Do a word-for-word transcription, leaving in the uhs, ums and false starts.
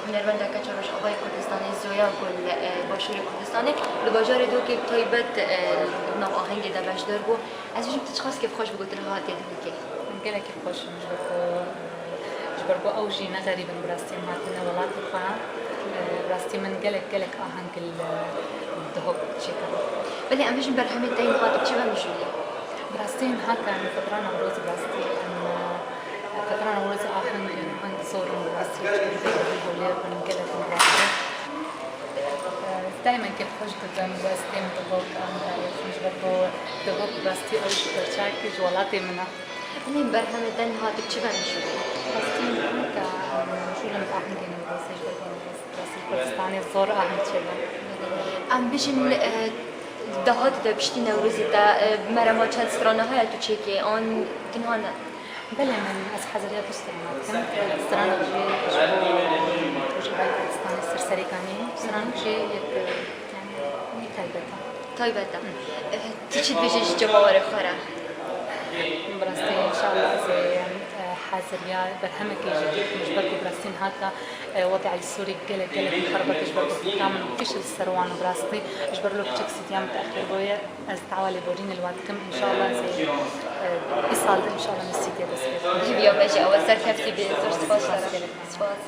Hunermenda keça Rojavayê Kurdistanê, Zoya Gul, e, Başûrê Kurdistanê, li bajarê Dihokê bi taybet, e, di nav ahengê de beşdar bû. Ez bêjim, tu çiqas kêfxweş bû ku tu niha hatî Dihokê? Min gelek kêfxweş im, ji ber ku, ji ber ku ew jî ne xerîb in, bi rastî em hatine welatê xwe. E, bi rastî min gelek, gelek aheng li Dihok çêkir. Belê, em bêjin berhemên te yên niha tu bi çi ve mijûl e? Bi rastî niha ka em Fetira Newroz, bi rastî em, e, Fetira Newroz aheng, aheng zor in, bi rastî çi hûlê bin gelek in, bi rastî. E, daymen kêfxweş dibim, bi rastî em Dihok, em ji ber ku Dihok bi rastî ew ji perçakî ji welatê min e. Belê, berhemên te niha tu bi çi ve mijûl e? Bi rastî niha ka em mijûl im bi ahengê Newrozê, ji ber ku Newroz, bi rastî Kurdistanê zor aheng çêbe. Em bêjin, e, Dahatî de piştî Newrozê te, e, merema çend strana heye tu çêkê, an tiniha ne? Belê, min ez heziriya du strana dikim. Stranek jî ji bo Rojavayê Kurdistanê, Serserê Kaniyê. Stranek jî yek, e, yanî, wî taybet e. Taybet e. E, tu çi dibêjî ji cemawerê xwe re? Bi rastî, înşallah, ez ê, e, heziriya berhemekê jî dikim, ji ber ku bi rastî niha ka, e, wedî li Sûrî gelek, gelek mixerebet e, ji ber ku fika min kişt li ser wan, bi rastî ji ber wilo piçek sîtiya min te'xîr bûye, ez dawa lêborînê li wan dikim, înşallah ez ê, e, îsal de înşallah min sîtiyê dest pê bikim. Hêviya me jî ew e, serkevtî bî, zor spas. Spas.